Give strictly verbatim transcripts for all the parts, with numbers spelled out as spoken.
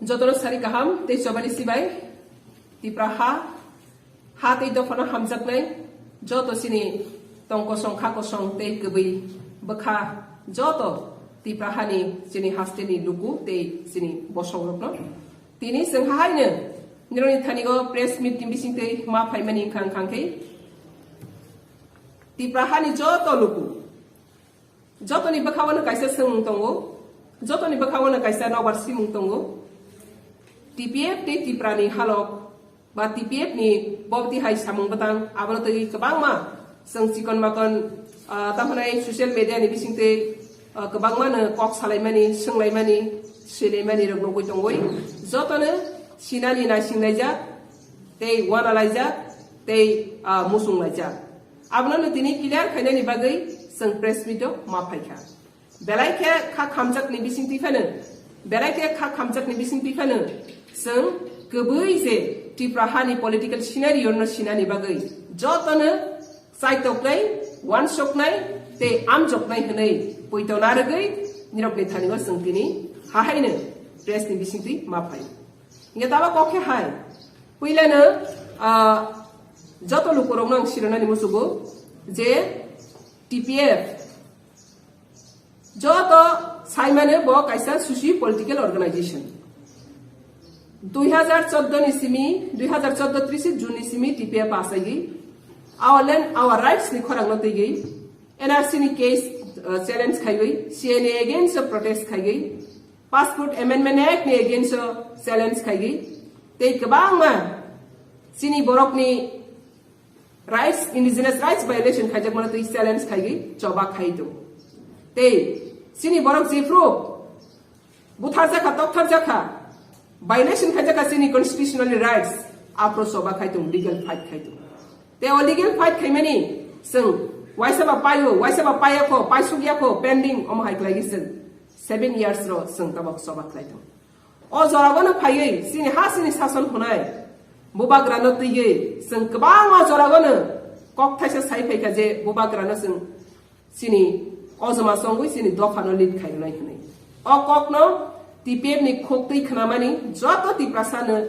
Jotono sari kaham tei chobani sibai Tipra ha, ha tei dophano hamjaknai joto chini tong kosong kha kosong tei kwbwi bwkha joto Tipra hani chini hasteni luku tei chini bosongrokno. Tini chwng hahaino nironi thanigo press meet ni bisingtwi ma phaimani wngkha wngkha khe Tipra hani joto luku. Jotoni bwkhao no kaisa swngmung tongo, jotoni bwkhao no kaisa nobar simung tongo. T P F tei Tiprani halok ba T P F ni bobti hai samung bwtang abono twi kwbangma chwng chikon makon, ah, tamhanai social media ni bisingtwi, ah, kwbangma no kok salaimani, swnglaimani, swilaimani rok nugwi tongwi jotono sinani naisinglaijak tei wanalaijak tei, ah, musunglaijak. Abono no tini clear khainani bagwi chwng press meet o ma phaikha. Belai khe kha khamjakni bisingtwi phano, belai khe kha khamjakni bisingtwi phano chwng kwbwi je Tripura hani political scenario no sinani bagwi jotono chaitoknai, wansoknai tei amjoknai hwnwi poito narwgwi nirokni thani o chwng tini hahaino press ni bisingtwi ma phai. Hingke tabo kok khe hai. Puilano, ah, joto lukurokno ang sirinani musugo je T P F joto saimano bo kaisa socio political organization. Dui hazar chordo ni simi, dui hazar chordo tris June ni simi T P F asagi our land, our rights ni khorang no tigi N R C ni case, ah, challenge khaiwi, C N A against protest khaiwi, Passport Amendment Act ni against o challenge khaigwi, tei kwbangma chini borokni rights, indigenous rights violation khaijakmano tei challenge khaigwi choba khai tongo. Tei chini borok jephru butharjakha, toktharjakha, violation khaijakha chini constitutional rights, aphro choba khai tongo, legal fight khai tongo. Tei o legal fight khaimani chwng waisa ba paio, waisa ba paiyakho, paisukyakho, pending omo hai khlaigwi chwng seven years ro chwng tabok choba khlai tongo. O joragano phaiwi chini ha chini sason hwnai bubagrano twiwi chwng kwbangma joragano kok thaisa sai phaikha je bubagrano chwng chini ojoma chongwi chini dophano lead khairwnai hwnwi. O kokno T P F ni khuk twi khwnamani joto Tiprasano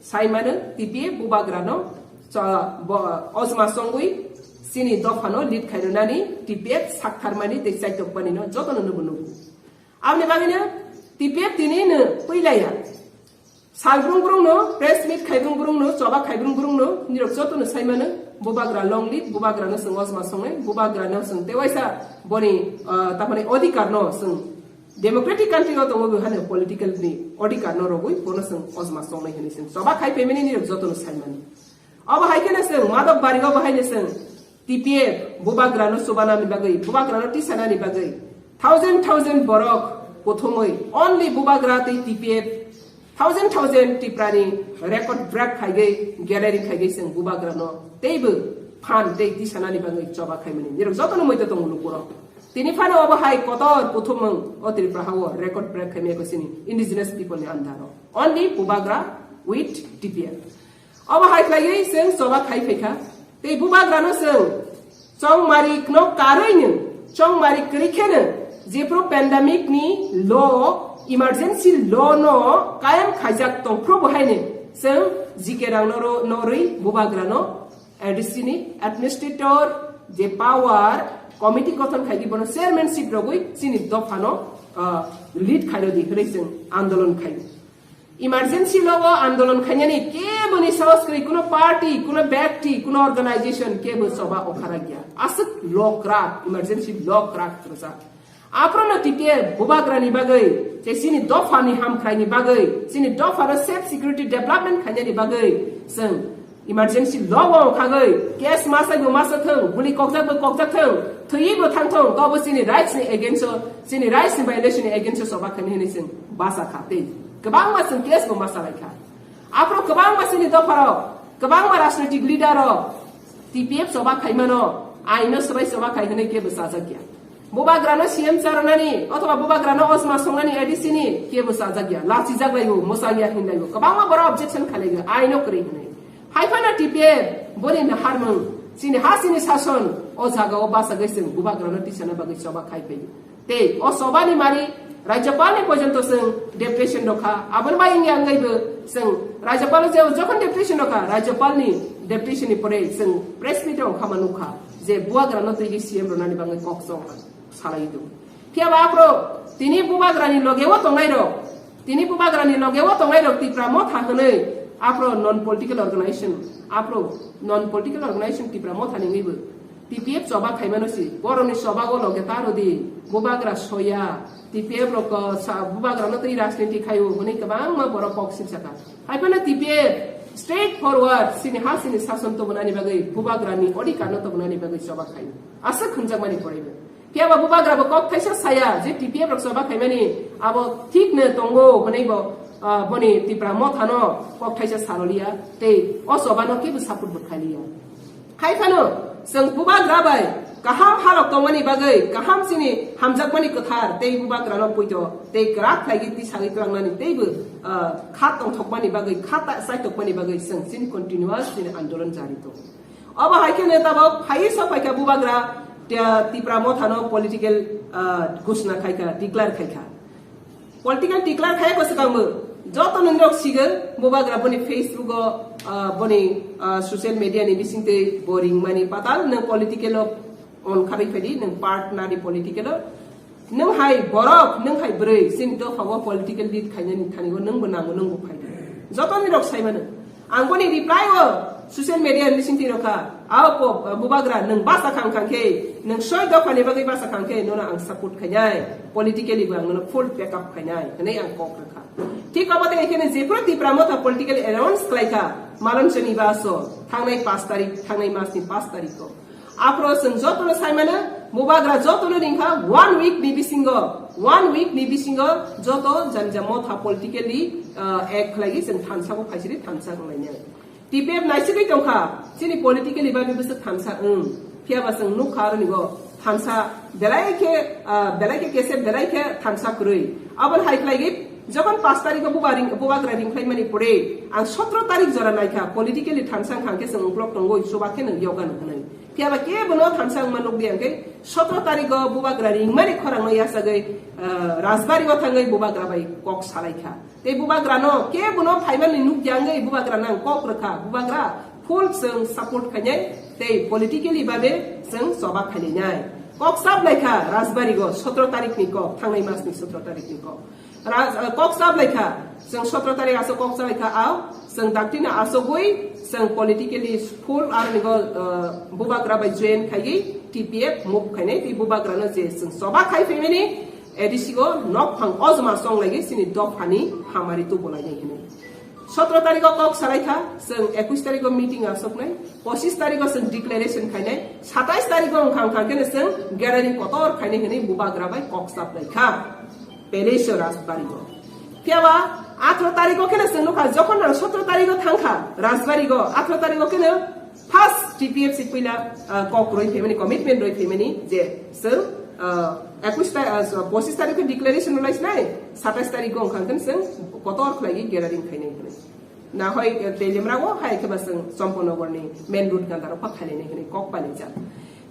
saimano T P F bubagrano cho-, bo-, ojoma chongwi chini dophano lead khairwnani T P F saktharmani tei chaitokmanino jotono nubo nugo. Aboni bagwino T P F tini no puilaya. Sal brung brung no, press meet khai brung brung no, choba khai brung brung no, nirok joto no sai mano, bubagra long live, bubagra no chwng ojma songnai, bubagra no chwng tewaisa boni, ah, tamani odhikar no chwng democratic country o tongo bo hano political ni odhikar no rogwi bono chwng ojma songnai hinwi chwng choba khai phaimani nirok joto no sai mano. Obo hai kheno chwng Madhok Barik obo hai no chwng T P F bubagrano chubanani bagwi, bubagrano tisanani bagwi thousand thousand borok kuthumwi only bubagra tei T P F thousand thousand Tiprani record break khaigwi, gathering khaigwi chwng bubagrano teibo phan tei tisanani bagwi choba khaimani. Nirok jotono muitu tongo lukurok. Tini phano obo hai kotor kuthumung o Tripura hao record break khaimaya ko chini indigenous people ni andaro. Only bubagra with T P F. Obo hai khlaiwi chwng choba khai phaikha. Tei bubagrano chwng chongmari no karwi no, chongmari kwrwi kheno, jephru pandemic ni law, emergency law no kayam khaijak tongphru bo haino chwng G K rang no ro-, no rwi bubagrano A D C ni administrator je power committee gothon khaidi bono chairmanship rogwi chini dophano, ah, lead khairodi hwnwi chwng andolon khai. Emergency law o andolon khainani keboni sahos kwrwi, kuno party, kuno byakti, kuno organization kebo choba okharakya. Aswk law kwrak, emergency law kwrak rwjak. Aphrono T P F bubagrani bagwi, tei chini dophani hamkhraini bagwi, chini dophano safe security development khainani bagwi chwng emergency law o khagwi case masai bo masa thung, guli kokjak bo kokjak thung, thwiwi bo thang thung, tobo chini rights ni against o, chini rights ni violation ni against o choba khaini hinwi chwng basa kha tei kwbangma chwng case bo masa lai kha. Aphro kwbangma chini dopharok, kwbangma rajnitik leader rok T P F choba khaimano, aino swbai choba khai hinwi kebo chajakya. Bubagrano C M charanani othoba bubagrano ojma songnani A D C ni kebo chajakya, lachijak laibo, mwchangya hinlaibo, kwbangma borok objection khalaigo, aino kwrwi hinwi. Haiphano T P F boni naharmung, chini ha chini sason o jagao bachagwi chwng bubagrano tisana bagwi choba khai phaio. Tei o chobani mari Rajyapal ni porjonto chwng deputation rokha. Aboni bai wngya wngaibo chwng Rajyapal je jokhon deputation rokha, Rajyapal ni deputation ni pore chwng press meet rok kha ma nukha je bubagra no twi C M rwnani bagwi kok chong salai do. Phiya ba aphro tini bubagra ni loge o tongnai rok, tini bubagra ni loge o tongnai rok Tipra Motha hwnwi aphro non political organization, aphro non political organization Tipra Motha ni wngwi bo T P F choba khaimano si, borokni choba o loge ta rwdi, bubagra soya, T P F rok ko sa, bubagra no twi rajniti khaio hwnwi kwbangma borok kok sipsaka. Haiphano T P F straight forward sini ha sini sason tubunani bagwi, bubagra ni odhikar no tubunani bagwi choba khaio. Aswk hwnjakmani poraibo. Phiya ba bubagra bo kok thaisa saya je T P F rok choba khaimani abo thik no tongo hwnwi bo, ah, boni Tipra Motha no kok thaisa saroliya tei o choba no kebo support bo khailiya. Hai phano chwng bubagra bai kaham halok tongmani bagwi, kaham chini hamjakmani kwthar tei bubagrano poito tei kwrak khlaigwi tisagwi tlangnani teibo, ah, kha tongthokmani bagwi, kha ta-, chaitokmani bagwi chwng chini continuous chini andolon jari tongo. Obo hai kheno tabok phaiwi sok phaikha bubagra, ah, Tipra Mothano political, ah, ghosna khaikha, declare khaikha. Political declare khai ko swkang bo joto nini rok sigo bubagra boni Facebook o, ah, boni, ah, social media ni bising twi bo ringmani patal nang political o on kharwi phaidi nang part nadi political o nang hai borok nang hai bwrwi sini dopha o political lead khainani thani o nang bo nango nang bo phaidi joto nini rok sai mano. Ang boni reply o social media ni bising twi rokha. Ao po, bubagra, nwng basa khang khang khe, nwng soi dopha ni bagwi basa khang khe, nono ang support khainai, politically bo ang nono full backup khainai, hwnwi ang kok rwkha. Thik obo tei khe jephru Tipra Motha political announce khlaikha, Malon Choni baso, thangnai pash tarik, thangnai mas ni pash tarik o. Aphro chwng jotono sai mano, bubagra jotono ringkha, one week ni bisingo, one week ni bisingo joto jani ja motha politically, ah, act khlaigwi chwng thansa bo phaisiri thansa wnglainai. T P F naisigwi tongkha, chini politically bagwi bwswk thansa wng. Phiya ba chwng nukha aroni bo thansa belai khe, ah, belai khe kesep, belai khe thansa kwrwi. Aboni hai khlaigwi jokhon pash tarikho buba ring-, bubagra ringkhlaimani pore ang sotro tarik jora naikha, politically thansa wngkha hwnkhe chwng uklok tongwi chuba khe nwng yoga nung hwnwi. Phiya ba kebo no thansa wngma nukdi hwnkhe sotro tarikho bubagra ringmani khorangno yachagwi, ah, Rajbari o thangwi bubagra bai kok salaikha. Tei bubagrano kebono phaimani nukya wngwi bubagrano ang kok rwkha. Bubagra full chwng support khainai tei politically babe chwng choba khailainai. Kok chap laikha Rajbari go sotro tarikni kok, thangnai masni sotro tarikni kok. Raj-, eh, kok chap laikha, chwng sotro tarik aswk kok chap laikha, ao chwng daktino aswkgwi chwng politically full aroni go, eh, bubagra bai join khaiwi T P F move khainai tei bubagrano je chwng choba khai phaimani A D C o nok phang ojma chong laiwi chini dophani hamari tubu lainai hinwi. Sotro tarikho kok salai kha, chwng ekwis tarikho meeting asoknai, pochis tarikho chwng declaration khainai, satais tarikho wngkha wngkha kheno chwng gathering kotor khainai hinwi bubagra bai kok chaplai kha. Palace o Rajbari o. Phiya ba atharo tarikho kheno chwng nukha, jokhon ang sotro tarikho thangkha Rajbari o, atharo tarikho kheno first T P F C puila, ah, kok roi phaimani, commitment roi phaimani je chwng, ah, ekwis ta-, ah, so, pochis tarikho declaration rwlai sinai, satais tarikho wngkha khe chwng kotor khlaiwi gathering khainai hinwi. Na hoi, eh, Telimra o hai khe ba chwng Chomponogor ni main road ganda rok pha khainai hinwi kok painai jak.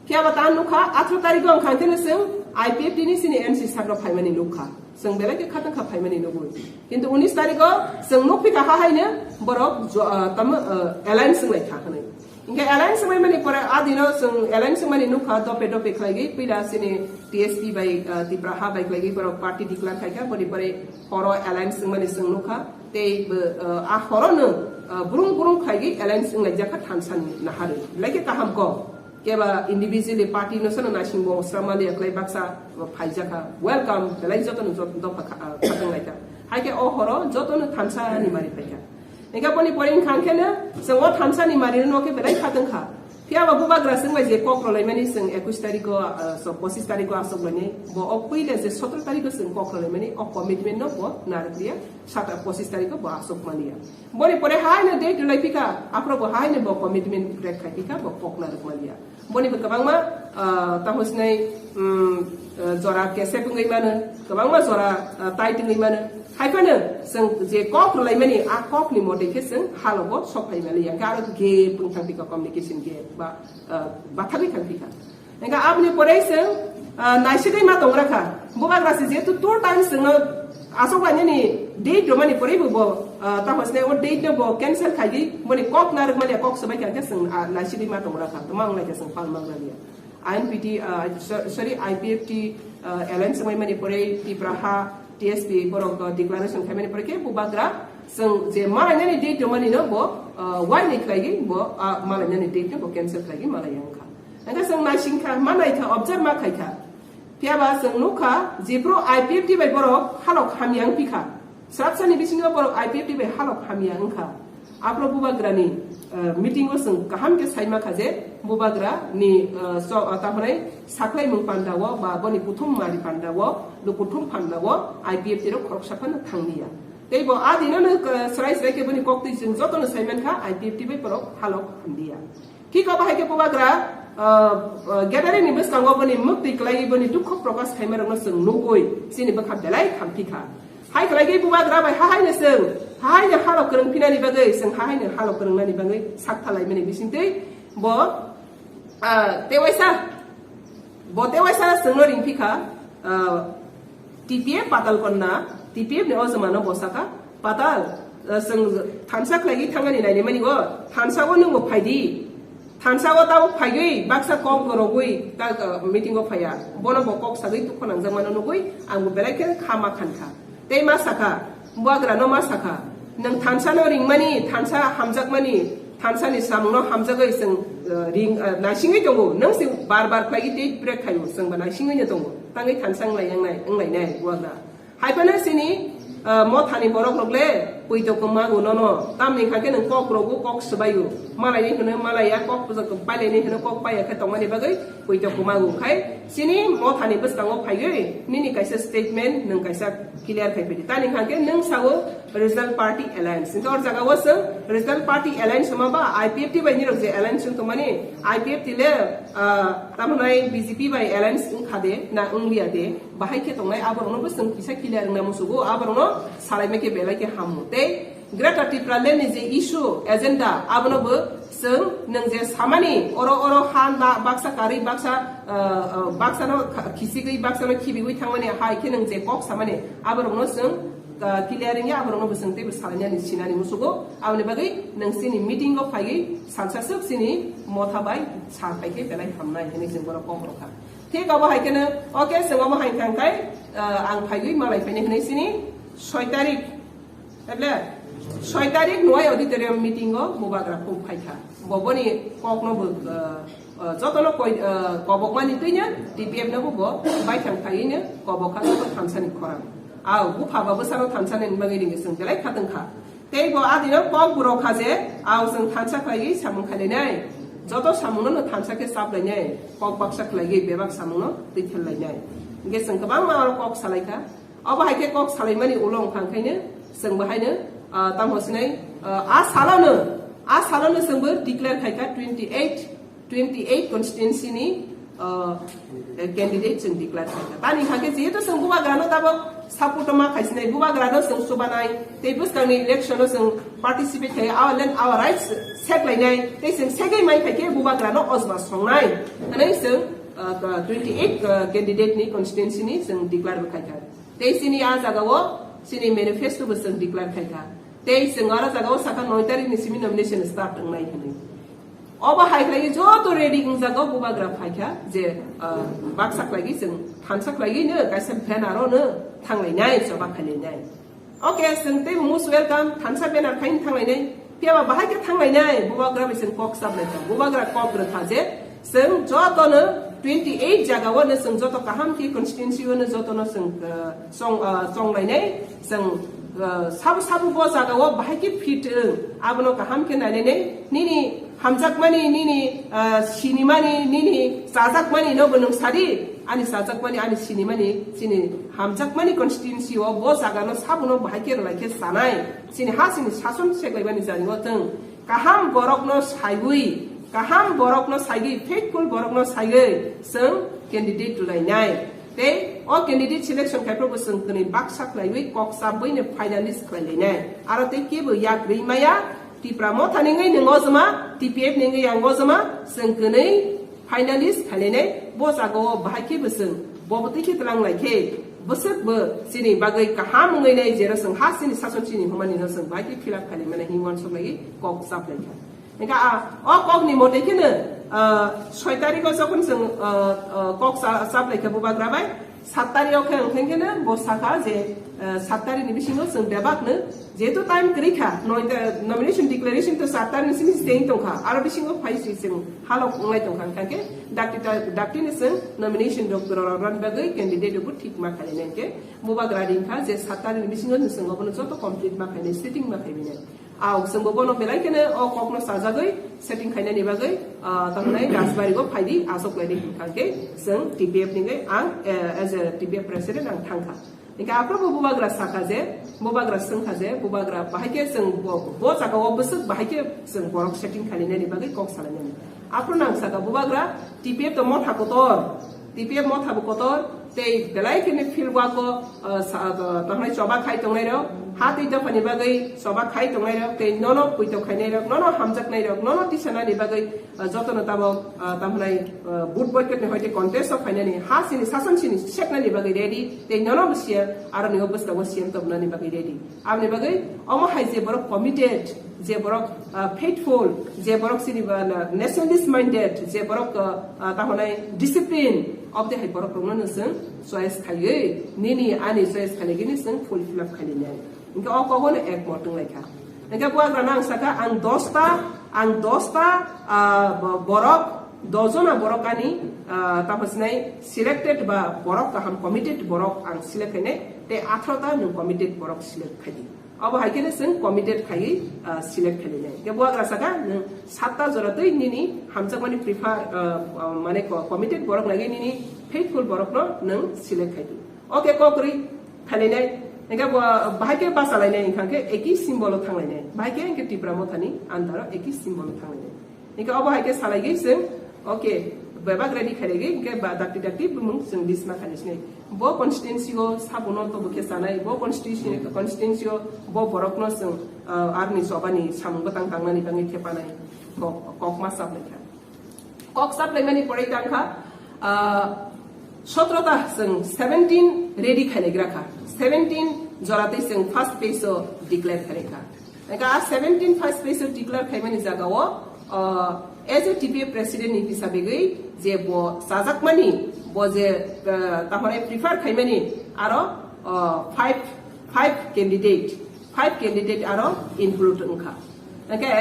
Phiya ba ta nukha, atharo tarikho wngkha khe chwng I P F T ni sini M C sir rok phaimani nukha. Chwng belai khe khatang kha phaimani nugwi. Kintu unis tarikho chwng nukphi kha ha haino borok jo-, ah, tamo, ah, alliance wng lai kha hinwi. Hinkhe alliance wng mani pore a dino chwng alliance wng mani nukha dope dope khlaigwi puila chini T S P bai, ah, Tipra ha bai khlaigwi borok party declare khaikha, boni pore horo alliance wng mani chwng nukha. Tei bo, ah, a horono, ah, burung burung khlaigwi alliance wng lai jakha thansa ni naharwi. Belai khe kaham kok. Keba individually party no sano naising bo sramali aklai baksa phaijakha. Welcome, belai joto no jot-, dopha kha-, ah, khatang lai kha. Hai khe o horo joto no thansa ni mari phai kha. Hinkhe boni pore wngkha khe no, chwng o thansa ni mari no khe belai khatang kha. Phiya ba bubagra chwng bai je kok rwlai mani chwng ekwis tarikho, ah, so pochis tarikho asok lainai. Bo o puila je sotro tarikho chwng kok rwlai mani, o commitment no bo narwk liya, sata pochis tarikho bo asok maliya. Boni pore haino date rwlai phikha, aphro bo haino bo commitment break khai phikha, bo kok narwk maliya. Boni bo kwbangma, ah, tamo sinai, um, ah, jora kesep wngwi mano, kwbangma jora, ah, tight wngwi mano. Hai phano chwng je kok rwlai mani, a kok ni mote khe chwng halogo sok phai maliya. Hwnkhe aro gap wng thang phikha, communication gap ba, ah, bathagwi thang phikha. Hwnkhe aboni pore chwng, ah, naisigwi ma tong rakha. Bubagra se jehetu two times chwngno aswk lainani date romani pore bo, bo, ah, tamo sini o date no bo cancel khaidi, boni kok narwk mani kok swbai kha khe chwng, ah, naisingwi ma tong rakha, tamo wng lai khe chwng pal mang liya. I N P T, ah, so-, sorry, I P F T, ah, alliance wngmani pore Tipra ha T S P borok, ah, declaration khaimani pore khe Bubagra chwng je malainani date romani no bo, ah, wai ni khlaidi bo, ah, malainani date no bo cancel khlaidi malai wngkha. Hingke chwng naising kha, ma nai kha, observe ma khai kha. Phiya ba chwng nuk kha, jephru I P F T bai borok halok hamya wng pi kha. Srapsani bisingo borok I P F T bai halok hamya wng kha. Aphuru Bubagrani, eh, meeting o chwng kaham khe sai ma kha je, Bubagra ni, eh, so, eh, tamo hwnwi saklaimung panda o ba boni kuthum mari panda o, lukuthum panda o I P F T rok khoroksa phano thang liya. Tei bo a dino no, eh, srai srai khe boni koktwi chwng jotono sai man kha, I P F T bai borok halok hamliya. Thik abo hai khe Bubagra, ah, ah, gathering ni bwskango boni mwktwi kwlaiwi boni dukho prokash khaima rokno chwng nugwi chini bwkha belai khamthi kha. Hai kwlaiwi Bubagra bai hahaino chwng, hahaino halok kwrwng phinani bagwi, chwng hahaino halok kwrwngnani bagwi sak thalaimani bisingtwi bo, ah, tewaisa, bo tewaisa chwngno ring phi kha, ah, T P F Patal Konna, T P F ni o jwmano bo saka, Patal, eh, chwng thansa khlaigwi thangani nainimani o, thansa o nwngbo phaidi. Thansa o tabuk phaigwi baksa kok rogwi ta, eh, meeting o phaiya. Bono bo kok sagwi tukho nangjak mano nugwi, ang bo belai khe kha ma khan kha. Tei ma saka, Bubagra no ma saka, nwng thansa no ringmani, thansa hamjakmani, thansa ni samung no hamjagwi chwng, eh, ring, eh, naisingwi tongo. Nwng se bar bar khlaigwi tei break khaio, chwng ba naisingwi no tongo. Tangwi thansa wng lai, wng lai, wng lai nai, Bubagra. Hai phano chini, ah, mothani borok rok le puito kwmago nono. Tamni hwnkhe nwng kok rogo kok swbaio. Malai ni hwno malaiya kok pailai ni hwno kok paiya khe tongmani bagwi puito kwmago. Khai chini mothani bwskango phaiwi nini kaisa statement nwng kaisa clear khai phai di. Tani hwnkhe nwng sao Regional Party Alliance. Hwnkhe or jaga o chwng Regional Party Alliance hwnma ba I P F T bai nirok je alliance wng tongmani, I P F T le, ah, tamo hwnai B J P bai alliance wng kha de na wng liya de. Bahai khe tongnai aborokno bo chwng kisa clear wngna musugo, aborokno salaima khe belai khe hamu. Tei Greater Tipraland ni je issue, agenda, abono bo chwng nwng je samani, oro, oro ha na baksa karwi baksa, ah, ah, baksano kha-, khisigwi, baksano khibigwi thangmani hai khe nwng je kok samani, aborokno chwng, ah, clear wngya, aborokno bo chwng teibo salainani sinani musugo. Aboni bagwi nwng chini meeting o phaiwi salsa swk chini motha bai sa phai khe belai hamnai hinwi chwng bono kok rwkha. Thik abo hai kheno, okay, chwng omo hai kha khai, ah, ang phaiwi malai phaini hwnwi sini soi tarik, table soi tarik Nuai Auditorium meeting o Bubagra phung phai kha. Bo boni kokno bo, ah, ah, jotono koi, ah, kobokmani twino T P F no bo, bo baithang phaiwino kobok kha joto thansani khorang. Au, bupha ba bwsano thansani bagwi ringwi chwng belai kha tong kha. Tei bo adino kok burok kha je, au chwng thansa khlaiwi samung khainai. Joto samungno no thansa khe chaplainai, kok baksa khlaiwi bebak samungno twithel lainai. Hingke chwng kwbangma oro kok salai kha. Obo hai khe kok salaimani ulo wngkha, onkhaino chwng bo haino, ah, tamo sinai, ah, a salono, a salono chwng bo declare khai kha twenty eight, twenty eight constituency ni, ah, candidate chwng declare khaikha. Tani hake jehetu chwng Bubagrano tabok support ma khaisinai, Bubagrano chwng chubanai, tei bwskangni election o chwng participate khai, our land, our rights sek lainai, tei chwng segwi mai khaikhe Bubagrano ojba songnai hwnwi chwng, ah, twenty eight, ah, candidate ni constituency ni chwng declare bo khaikha. Tei chini a jaga o chini manifesto bo chwng declare khaikha. Tei chwng aro jaga o sakha noi tarik ni simi nomination start wngnai hwnwi. Obo hai khlaiwi joto ready wngjago, Bubagra phaikha je, ah, baksa khlaiwi chwng thansa khlaiwi no kaisa banner o no thanglainai, choba khailainai. Okay, chwng teibo most welcome, thansa banner khaini thanglainai. Phiya ba bahai khe thanglainai, Bubagra bai chwng kok chaplaikha, Bubagra kok rwkha je chwng jotono twenty eight jaga o no chwng joto kaham khe constituency o no jotono chwng, ah, chong, ah, chonglainai. Chwng, ah, sabo sabo bo jaga o bahai khe fit wng, abono kaham khe nainai nai. Nini hamjakmani, nini, ah, sinimani, nini chajakmani no bo nwng sadi, ani chajakmani, ani sinimani, chini hamjakmani constituency o bo jaga no sabo no bahai khe rwlai khe chanai. Chini ha chini sason seklaimani jani o chwng kaham borokno saiwi, kaham borokno saiwi, faithful borokno saiwi chwng candidate rwlainai. Tei o candidate selection khai phuru bo chwng kwnwi baksa khlaiwi kok chabwi no finalist khlai lainai. Aro tei kebo yak rwi maya, Tipra Motha ni wngwi nwng ojma, T P F ni wngwi ang ojma, chwng kwnwi finalist khai lainai. Bo jaga o bahai khe bo chwng bo bwtwi khe twlang lai khe Bwswk bo chini bagwi kaham wngwi nai, jero chwng ha chini sason chini humani no chwng bai khe fill up khaimani hinwi uansuk laiwi kok chap lai kha. Hingkha a, o kok ni mote kheno, ah, soi tarikh o jokhon chwng, ah, ah, kok cha-, chap lai kha bubagra bai, sat tarikh o khe wngkha kheno bo sakha je, ah, sat tarikh ni bisingo chwng bebak no jehetu time kwrwi kha, noi ta-, nomination declaration to sat tarikh ni simi staying tong kha, aro bisingo phai si chwng halok wnglai tong kha, hingkha khe dakti ta-, dakti ni chwng nomination rok rw-, rw-, rwna bagwi candidate rok bo thik ma khainai, hingkhe bubagra ring kha je sat tarikh ni bisingo chwng obono joto complete ma khainai, setting ma khainai. Aw, chwngbo bono belai kheno o kokno chajagwi setting khainani bagwi, ah, tamhinai Rajbari go phaidi, aswk laini hwnkha khe chwng T P F ni wngwi ang, eh, as a T P F president ang thangkha. Hingkhe aphuru bo bubagra sakha je, bubagra swngkha je, bubagra bahai khe chwng bo, bo jaga o bwswk bahai khe chwng borok setting khainani bagwi kok salainani. Aphuru nang sakha bubagra T P F to motha kotor, T P F motha bo kotor, tei belai kheno field work o, ah, sa-, ah, tahnai choba khai tongnai rok, ha twi dophani bagwi choba khai tongnai rok, tei nono puito khainai rok, nono hamjaknai rok, nono tisanani bagwi, ah, jotono tabok, ah, tamhnai, ah, vote boycott ni hoite contest o khainani, ha sini sason sini seknani bagwi ready, tei nono bo siya, aro ni o bwskango C M tobnani bagwi ready. Aboni bagwi omo hai je borok committed, je borok, ah, faithful, je borok chini ba na nationalist minded, je borok, ah, ah, tahonai discipline, obde hai borok rokno no chwng choice khaiwi, nini ani choice khainai gini chwng fulfill up khainai. Hingke o kogono ek motong lai kha. Hingke buagrano ang sakha, ang dosta, ang dosta, ah, bo-, borok, dojona borok ani, ah, tamo sinai selected ba borok kaham committed borok ang select khainai, tei atharo ta nwng committed borok select khaidi. Abo hai kheno chwng committed khaiwi, ah, select khainai. Hingke buagra sakha, nwng satta jora twi nini hamjakmani prefer, ah, ah, mane co-, committed borok naiwi nini faithful borokno nwng select khaidu. Okay, kok kwrwi khainai. Hingke bo bahai khe bachalainai, hingkha khe eki symbol o thanglainai. Bahai khe hingke Tipra Mothani andaro eki symbol o thanglainai. Hingke obo hai khe salaigwi chwng, okay, bebak ready khairigwi, hingke ba dakti dakti bumung chwng list ma khainai sinai. Bo constituency o sabuno tobo khe sanai, bo constituency, constituency o bo borokno chwng, ah, arni chobani samung bwtang tangnani bagwi thepanai kok, kok ma chap lai kha. Kok chap laimani pore tang kha, ah, sotro ta chwng seventeen ready khainai gra kha. Seventeen jora tei chwng first phase o declare khainai kha. Hingke a seventeen first phase o declare khaimani jaga o, ah, as a T P F president ni hisabigwi je bo chajakmani, bo je, ah, tahore prefer khaimani aro, ah, five, five candidate, five candidate aro include wngkha. Hingke,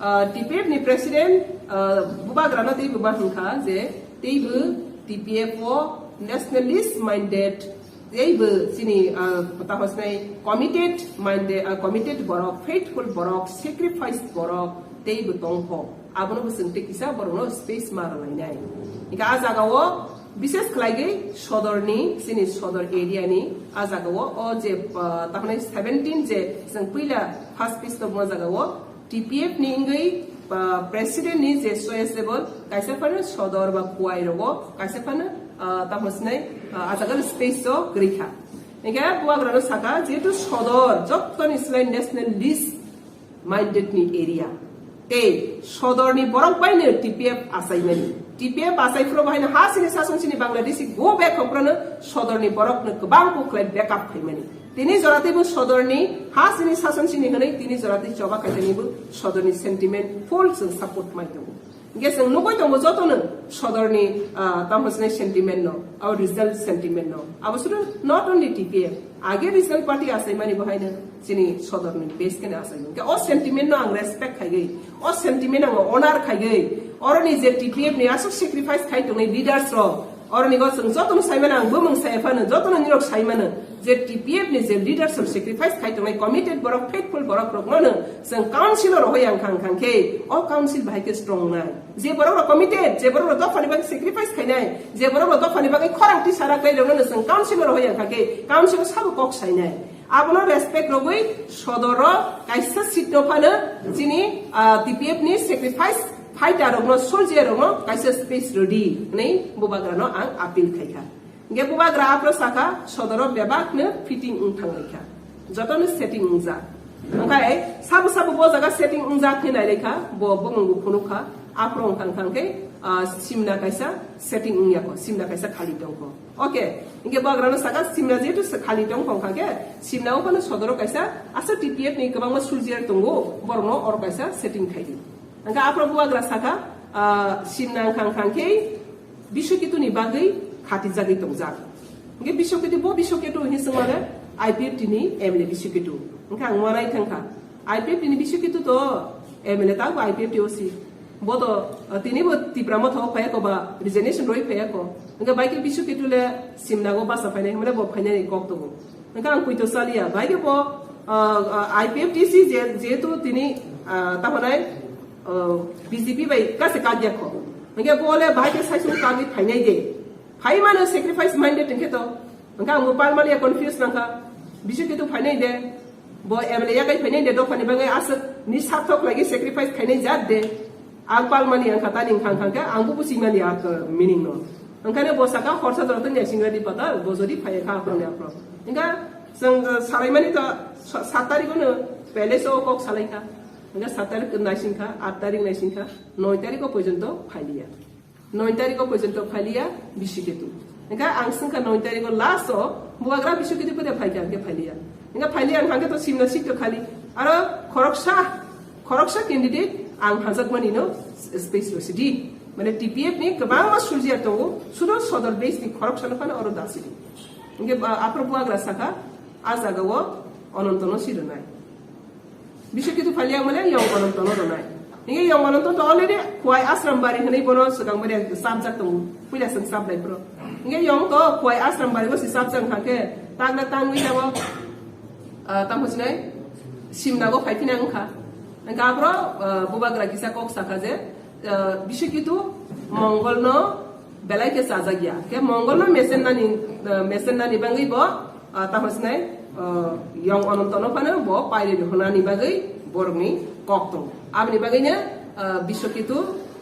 ah, T P F ni president, ah, bubagrano teibo ma hwnkha je teibo T P F o nationalist minded teibo chini, ah, tahosnai committed minded, ah, committed borok, faithful borok, sacrifice borok teibo tongkho. Abono bo chwng tei kisa borokno space ma rwlainai. Hingke a jaga o bishes khlaigwi sodorni, chini sodor area ni a jaga o, o je, ah, tahonai seventeen je chwng puila first phase tongma jaga o, T P F ni wngwi, ah, president ni je choiceable, kaisa phano sodor ba kuai rogo, kaisa phano, ah, tamo sinai, ah, ajagal space o kwrwi kha. Hingke buagrano saka, jehetu sodor jottoni slai nationalist minded ni area. Tei sodor ni borok bai no T P F achaimani. T P F achai phuru bahai no ha sini sason sini Bangladeshi go back hokrono sodor ni borok no kwbang kuk khlai backup khaimani. Tini jora teibo sodorni ha sini sason sini hwnwi tini jora tei choba khaitanibo sodorni sentiment full chwng support mai tongo. Hingke chwng nugui tongo jotono sodorni, ah, tamo sinai sentiment no, our result sentiment no. Abo sudu not only T P F, age regional party asaimani bo haino chini sodorni base kene asaimani. Hingke o sentiment no ang respect khaigwi, o sentiment ang honor khaigwi, oroni je T P F ni aswk sacrifice khai tongnai leaders rok, Oroni go chwng jotono saimano, ang bumung sai phano, jotono nirok saimano, je T P F ni je leaders rok sacrifice khai tongnai, committed borok, faithful borok rokno no chwng council o rohoi ang khang khang khe, o council bahai khe strong nai. Je borok rok committed, je borok rok dophani bagwi sacrifice khainai, je borok rok dophani bagwi khorang tisa rak nai rokno no chwng council o rohoi ang khang khe, council o sabo kok sainai. Abono respect rogwi sodoro kaisa seat no phano chini, ah, T P F ni sacrifice fighter rokno, soldier rokno kaisa space rodi hwnwi bubagrano ang appeal khaikha. Hingke bubagra aphro sakha, sodoro bebakno fitting wng thanglaikha. Jotono setting wngjak. Hingkhe sabo sabo bo jaga setting wngjak hwnwi nailaikha, bo bumungbo phunukha, aphro wng thang thang khe Ah, simna kaisa setting wngya ko, simna kaisa khali tongkho. Okay, hingke bubagrano saka simna jehetu se khali tongkho kha khe, simna o phano sodoro kaisa asa T P F ni kwbangma soldier tongo, borokno oro kaisa setting khai di. Hingke aphro bubagra saka, ah, simna wngkha wngkha khe Biswaketu ni bagwi khatijagwi tongjak. Hingke Biswaketu, bo Biswaketu hinwi swngmano I P F T ni M L A Biswaketu. Hingke ang uanai thangkha. I P F T ni Biswaketu to M L A ta bo I P F T O C. Bo to, uh, tini bo Tipra Motha o phaiya ko ba resignation roi phaiya ko. Hingke bai khe Biswaketu le simna go basa phainai hwnmale bo phainani kok tongo. Hingke ang poito saliya. Bai khe bo, uh, uh, I P F T C je, jehetu tini, uh, ta hwnai, uh, B J P bai kase kajak ko. Hingke bo le bai khe saisung kagwi phainai de. Phai mano sacrifice minded hingke to. Hingke ang bo palmani confuse nangkha. Biswaketu phainai de. Bo M L A yakai phainai de dophani bagwi aswk ni sarthok lagi sacrifice khainai jat de. Ang palmani ang kha tani wngkha wngkha khe ang bo buchimani a meaning no. Hingkhe bo saka horsa jora tani singra di patal bo jodi phai kha aphro ni aphro. Hingkha chwng, uh, salaimani to sa-, sat tarikh no palace o kok salai kha. Hingkha sat tarikh naising kha, at tarikh naising kha, noi tarikh o porjonto phailiya. Noi tarikh o porjonto phailiya Biswaketu. Hingkha ang swngkha noi tarikh o last o bubagra Biswaketu pore phaikha hingkhe phailiya. Hingkha phailiya ang hingkhe to simna seat to khali. Aro khoroksa, khoroksa candidate ang hajakmani no space rwsidi. Mane T P F ni kwbangma soldier tongo, sudo sodor base ni khoroksa no phano oro dasidi. Hingkhe, ah, aphro bubagra saka, a jaga o Ononto no si rwnai. Biswaketu phailiya mane Yong Ononto no rwnai. Hingke Yong Ononto to already Khowai Ashram Bari hwnwi bono swkang bari chapjak tongo. Puila swng chaplai phro. Hingke Yong to Khowai Ashram Bari o si chapjak wngkha khe tangna tangwi abo, ah, tamo sinai simna go phaiphina wngkha. Hingke aphro, ah, bubagra kisa kok sakha je, ah, Biswaketu Mongol no belai khe chajak ya. Khe Mongol no mesen nani, ah, mesen nani bangwi bo ah, tamo sinai, ah, Yong Ononto no phano bo pairi honani bagwi borokni kok tongo. Aboni bagwino, ah, Biswaketu,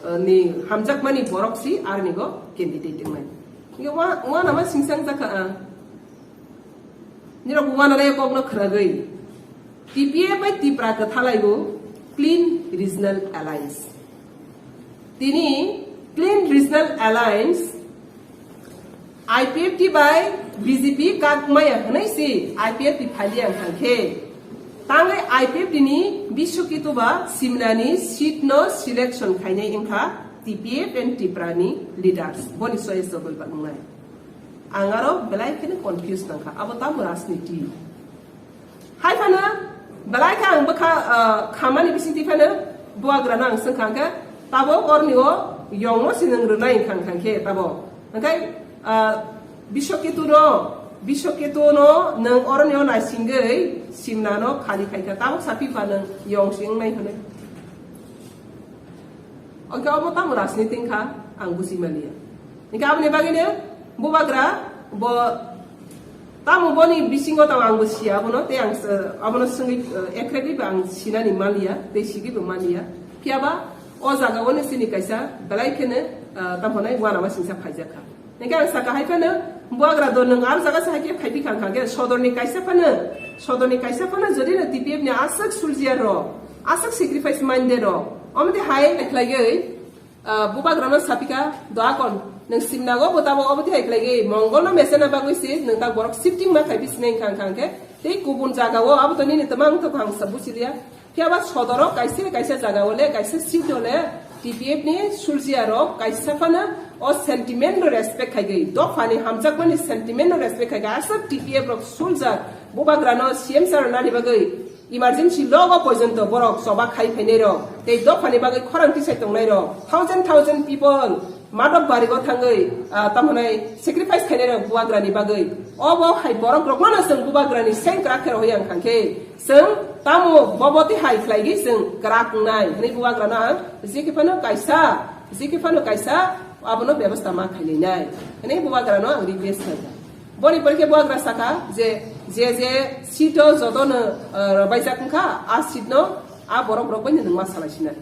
ah, ni hamjakmani borok si aroni go candidate wngnai. Hingke wa-, wanama singsang jakha, ah. Nirok wananai kokno khwnagwi. T P F bai Tipra kwthalaibo Clean Regional Alliance. Tini Clean Regional Alliance I P F T bai B J P kak maya hwnwi si I P F T phailiya wngkha khe. Tangwi I P F T ni Biswaketu ba simnani seat no selection khainai wngkha T P F and Tipra ni leaders. Boni soye sogol ba wngnai. Ang aro belai kheno confuse nangkha. Abo tamo rajniti. Hai phano, belai khe ang bwkha, ah, khamani bisingtwi phano bubagrano ang swngkha hwnkhe, tabok orni o Yongno se nwng rwnai wngkha, wngkha khe tabok. Hwnkhe, ah, Biswaketu no, Biswaketu no nwng oroni o naisingwi simnano khali khaikha, tabok saphi pha nwng Yong se wngnai hwnwi. Hwnkhe obo tamo rajniti wngkha, ang buji manliya. Hwnkhe aboni bagwino bubagra bo tamo boni bisingo tamo ang bo siya abono, tei ang s-, abono swngwi, eh, ekregwi bo ang sinani manliya, tei sigwi bo manliya. Phiyaba o jaga o no chini kaisa belai kheno, eh, tamo hwnai uanama singsa phaijakha. Hingke ang saka hai phano, bubagra dol nwng ar jaga se hai khe phaipi kha, kha khe sodorni kaisa phano, sodorni kaisa phano jodi no T P F ni aswk soldier rok, aswk sacrifice minded rok, omo twi hai khlaiwi, ah, bubagrano sapika, "Doakon, nwng simnago bo tabo obo twi hai khlaiwi, Mongol no mesena bagwi se nwng ta borok shifting ma khaipi sinai wngkha," wngkha khe, tei kubun jaga o abo to nini twmang wngthogo ang sa buchiliya. Phiya ba sodoro kaisa kaisa jaga o le, kaisa seat o le T P F ni soldier rok kaisa phano o sentiment no respect khai gwi, dopha ni hamjakmani sentiment no respect khai gwi, aswk T P F rok soldier bubagra no C M sir nani bagwi emergency logo porjonto borok choba khai phainai rok, tei dopha ni bagwi khorang tisai tongnai rok, thousand thousand people Madhok Bari o thangwi, ah, tamo hwnai sacrifice khainai rok bubagra ni bagwi. Obo hai borok rok no chwng bubagra ni seng kwrak khe rohoi ang kha khe. Chwng tamo bobo twi hai khlai gwi chwng kwrak wngnai hwnwi bubagra no ang jekhe phano kaisa, jekhe phano kaisa abono bebostha ma khainai nai hwnwi bubagra no ang request khlai kha. Boni porikhe bubagra saka je, je, je seat o joto no, ah, rwbaijak wngkha, a seat no a borok rok bai no nwng ma salai sinai.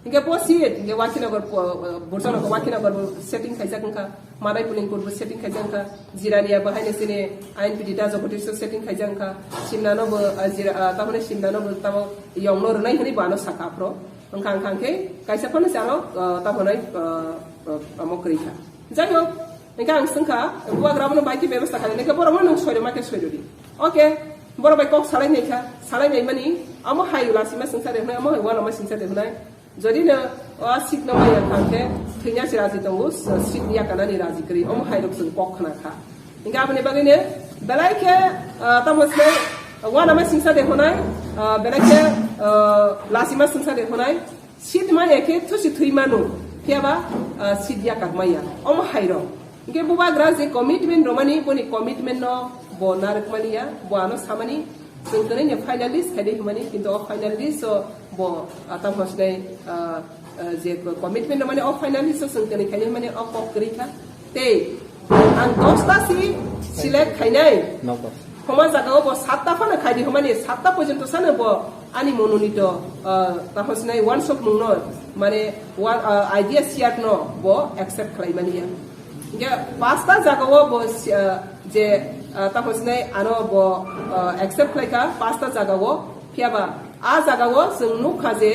Hingke bo seat, hingke Wakhinagar po-, Burjanagar Wakhinagar bo setting khaijak wngkha, Madai Pulingpur bo setting khaijak wngkha, Jirania bo haino chini I N P T da Jagadish setting khaijak wngkha, Simnano bo, ah, Jira-, ah, tamoni Simnano bo tamo Yongno rwnai hwnwi bo ano saka aphro. Wngkha, wngkha khe kaisa phano se ano, ah, tamo nai, ah, ah, amo kwrwi kha. Jai hok, hingkhe ang swngkha, bubagra bono bai khe bebostha khainai khe borok no nwng soiro ma khe soiro di. Okay, borok bai kok salai nai kha, salai nai mani, amo hai lasima swngsa de hwnai, amo hai uanama swngsa de hwnai. Jodi no o seat no maya kha khe thwina se raji tongo, seat yakanani raji kwrwi, omo hai rok chwng kok khna kha. Hingkhe aboni bagwi no belai khe, ah, tamo se uanama swngsa de hwnai, ah, belai khe, ah, lasima swngsa de hwnai. Seat maya khe thusi thwi mano, phiya ba, ah, seat yakak maya. Omo hai rok. Hingkhe bubagra je commitment romani, boni commitment no bo narwk mani ya, bo ano samani, chwng kwnwi ni finalist khaidi hwnmani, kintu o finalist o bo, ah, tamo hwnsinai, ah, ah, je commitment romani o finalist o chwng kwnwi khaidi hwnmani o kok kwrwi kha. Tei ang dosta si select khainai. Nokbar. Homa jaga o bo satta phano khaidi hwnmani, satta porjonto sano bo ani mononito, ah, tamo hwnsinai wansuk mungno, mane, wan-, ah, idea share no bo accept khlai mani ya. Hingke pasta jaga o bo si-, ah, je, ah, tamo sinai ano bo, ah, accept khlai kha pasta jaga o. Phiya ba a jaga o chwng nuk kha je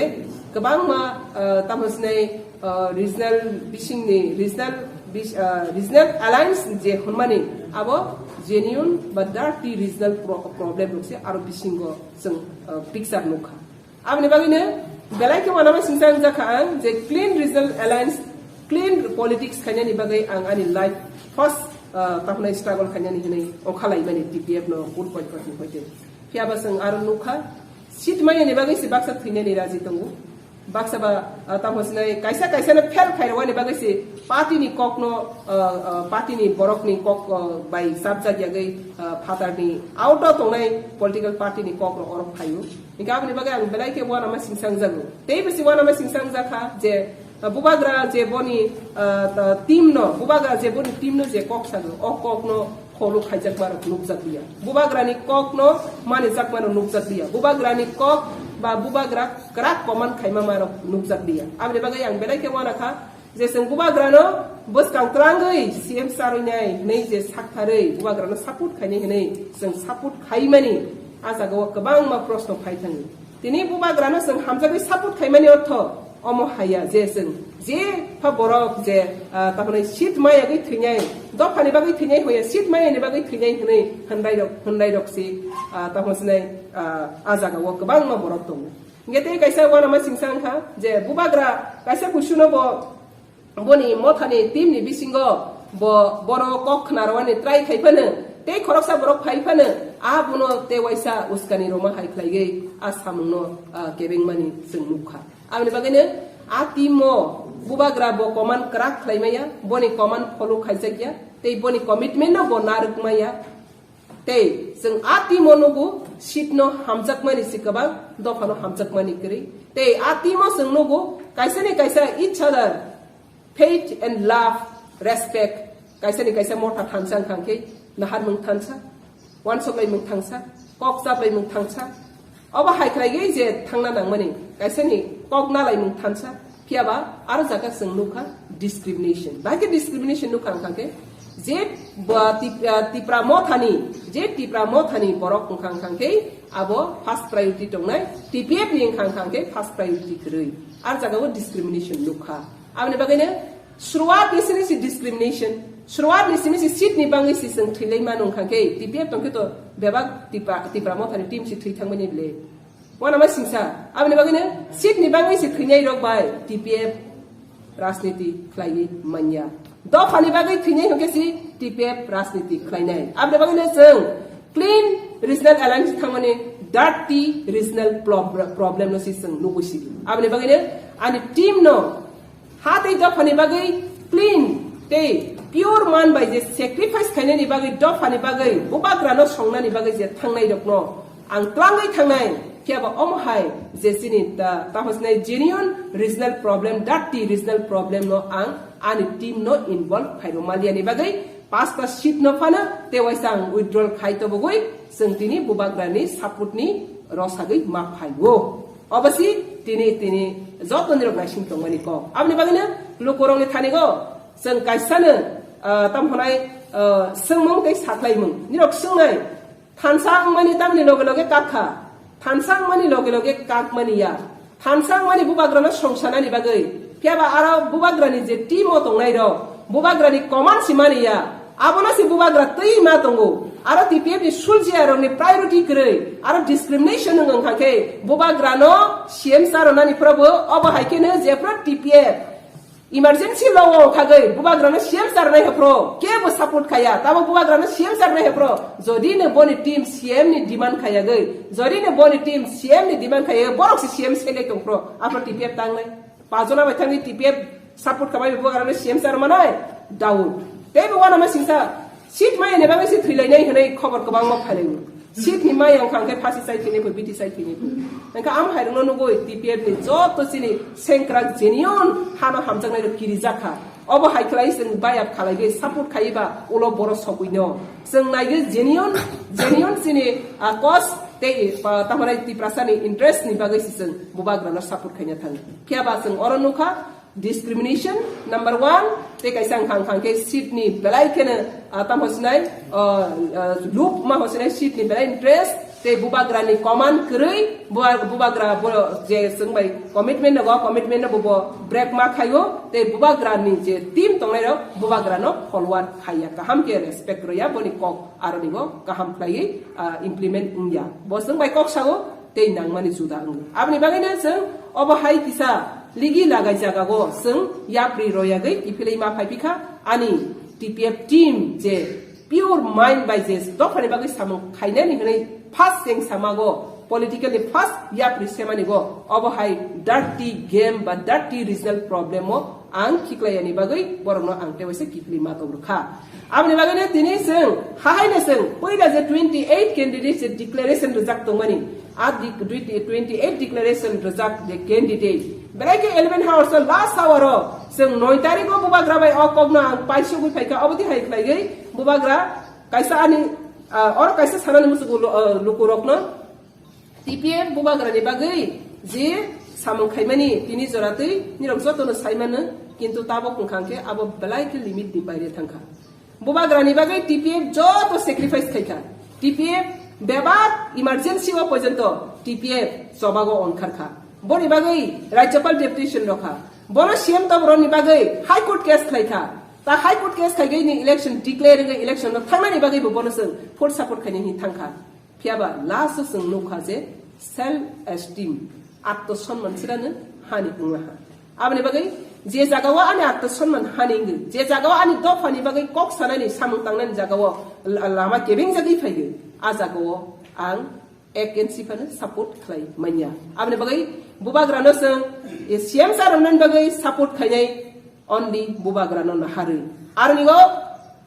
kwbangma, ah, tamo sinai, ah, regional bising ni regional bis-, ah, regional alliance je hwnmani abo genuine ba dirty regional pro-, problem rok se aro bisingo chwng, ah, picture nuk kha. Aboni bagwino belai khe uanama singsa wngjakha ang je clean regional alliance, clean politics khainani bagwi ang ani life first, ah, tamo hwnai struggle khainani hwnwi ongkhalaimani T P F no good point kosni hoite. Phiya ba chwng aro nukha, seat mayani bagwi se baksa thwinani raji tongo. Baksa ba, ah, tamo hwnsinai kaisa kaisa no fail khairokani bagwi se party ni kok no, ah, ah, party ni borok ni kok, ah, bai chapjak yagwi, ah, phatar ni out o tongnai political party ni kok rok oro phaio. Hingke aboni bagwi ang belai khe uanama singsa wngjago. Tei bisi uanama singsa wngjakha je, ah, bubagra je boni, ah, ta-, team no, bubagra je boni team no je kok sago, o kok no follow khaijakma rok nukjak liya. Bubagra ni kok no manijakma rok nukjak liya. Bubagra ni kok ba bubagra kwrak koman khaima ma rok nukjak liya. Aboni bagwi ang belai khe uanakha, je chwng bubagrano bwskang twrangwi C M charwinai hwnwi je saktharwi bubagrano support khainai hwnwi chwng support khaimani, a jagao kwbangma proshno phai thango. Tini bubagrano chwng hamjagwi support khaimani ortho omo haiya je chwng je pha borok je, ah, tamo hwnwi seat mayagwi thwinai, dophani bagwi thwinai hoya seat mayani bagwi thwinai hwnwi hwndairok, hwndairok si, ah, tamo hwnsinai, ah, a jagao kwbangma borok tongo. Hingke tei kaisa uanama singsa wngkha je bubagra kaisa kuisuno bo boni mothani team ni bisingo bo bono kok khna rwani try khai phano tei khoroksa borok phai phano a bono tei waisa uskani rwma hai khlaigwi a samungno, ah, kebengmani chwng nukha. Aboni bagwino a team o bubagra bo command kwrak khlai maya, boni command follow khaijak ya tei boni commitment no bo narwk maya. Tei chwng a team o nugo seat no hamjakmani si kwbang, dopha no hamjakmani kwrwi. Tei a team o chwng nugo kaisa ni kaisa each other faith and love, respect, kaisa ni kaisa motha thansa wngkha khe nahar mung thansa, uansuk lai mung thansa, kok chap lai mung thansa. Obo hai khlai gwi je thangna nangmani, kaisa ni kok na lai mung thansa, phiya ba aro jaga chwng nukha discrimination. Bahai khe discrimination nukha wngkha khe je ba Tip-, ah, Tipra mothani, je Tipra mothani borok wngkha wngkha khe abo first priority tongnai, T P F ni wngkha wngkha khe first priority kwrwi. Ar jaga o discrimination nukha. Aboni bagwi no Suruat ni sini si discrimination. Suruat ni sini si seat ni bangwi si chwng thwilai mano wngkha khe T P F tong khe to bebak Tipra, Tipra mothani team si thwi thangmani le. Uanama singsa. Aboni bagwi no seat ni bangwi si thwinai rok bai T P F rajniti khlaiwi manya. Dopha ni bagwi thwinai hwnkhe si T P F rajniti khlainai. Aboni bagwi no chwng clean regional alliance thangmani dirty regional prob-, problem no si chwng nugwi sidi. Aboni bagwi no ani team no ha tei dophani bagwi clean tei pure man bai je sacrifice khainani bagwi, dophani bagwi, bubagrano songnani bagwi je thangnai rokno ang twlangwi thangnai, phiya ba omo hai je chini ta-, tamo sinai genuine regional problem, dirty regional problem no ang ani team no involve khairok maliani bagwi pasta seat no phano tei waisa ang withdrawal khai tobogwi chwng tini bubagrani support ni rosagwi ma phaio. Obosi tini, tini joto nirok naising tongmani kok. Aboni bagwino lukurokni thanigo chwng kaisano, ah, tamo hwnai, ah, swngmung tei saklaimung. Nirok swngnai, thansa wngmani tamni loge loge kakha. Thansa wngmani loge loge kakmani ya. Thansa wngmani bubagrano songsanani bagwi. Phiya ba aro bubagrani je team o tongnai rok, bubagrani command si mani ya, abono si bubagra twi ma tongo. Aro T P F ni suljiya rokni priority kwrwi, aro discrimination wng wngkha khe bubagrano C M sa rwnani phrobo obo hai kheno jephru T P F emergency law o khagwi bubagrano C M sa rwnai hephro kebo support khaya, tamo bubagrano C M sa rwnai hephro jodi no boni team C M ni demand khayagwi, jodi no boni team C M ni demand khayagwi borok si C M select tongphro aphro T P F tangnai. Pajona bai thangwi T P F support khamai bubagrano C M sa rwmanai? Doubt. Teibo wanama singsa seat maya ni bagwi se thwilainai hwnwi khobor kwbangma phailaio. Seat ni maya wngkha hwnkhe phasi chai thwinai pho, biti chai thwinai pho. Hwnkhe am hairokno nugwi T P F ni joto chini sengkrak genuine hano hamjaknai rok kirijak kha. Obo hai khlai chwng bayap khalai gwi support khaiba ulo boro sogwi no. Chwng naigwi genuine, genuine chini, ah, cause tei, ah, tamharai Tiprasa ni interest ni bagwi se chwng bubagrano support khaina thango. Phiya ba chwng oro nukha, discrimination number one, tei kaisa wngkha wngkha khe seat ni belai kheno, ah, tamo sinai, ah, ah, loop ma ho sinai seat ni belai interest, tei bubagra ni command kwrwi, buba-, bubagra bo je chwng bai commitment nago, commitment no bo, bo break ma khaio, tei bubagra ni je team tongnai rok bubagra no follow khaiya, kaham khe respect rwya, boni kok aro ni bo kaham khlaiwi, ah, implement wngya. Bo chwng bai kok sao, tei nangmani juda wngo. Aboni bagwino chwng obo hai kisa ligi lagai jagao chwng yapri royagwi kiphilwi ma phai phikha ani T P F team je pure mind bai je dophani bagwi samung khainani hwnwi first cheng samago politically first yapri semani go obo hai dirty game ba dirty regional problem o ang khiklaiyani bagwi borokno ang tewaisa kiphilwi ma tong rwkha. Aboni bagwino tini chwng hahaino chwng puila je twenty eight candidates je declaration rwjak tongmani, a di-, dui-, twenty eight declaration rwjak je candidate. Belai khe eleven hours o last hour o chwng noi tarikh o bubagra bai o kokno ang paisugwi phaikha, obo twi hai khlaigwi bubagra kaisa ani, ah, oro kaisa sanani musugo lu-, ah, lukurokno T P F bubagrani bagwi je samung khaimani tini joratwi nirok jotono saimano, kintu tabok wngkha khe abo belai khe limit ni baire thangkha. Bubagrani bagwi T P F joto sacrifice khaikha. T P F bebak emergency o porjonto T P F chobago onkharkha. Boni bagwi Rajyapal deputation rokha. Bono C M tobroni bagwi High Court case khlaikha. Ta High Court case khaigwi ni election declare wngwi election no thangnani bagwi bo bono chwng full support khainani thangkha. Phiya ba last o chwng nukha je self esteem, atto sonman chirano hani wnglaha. Aboni bagwi je jagao ani atto sonman hani wngwi, je jagao ani dophani bagwi kok sanani samung tangnani jagao la-, lama kebeng jagwi phaigwi, a jagao ang against phano support khlai manya. Aboni bagwi bubagrano chwng, e, C M sa rwnani bagwi support khainai only bubagrano naharwi. Aroni go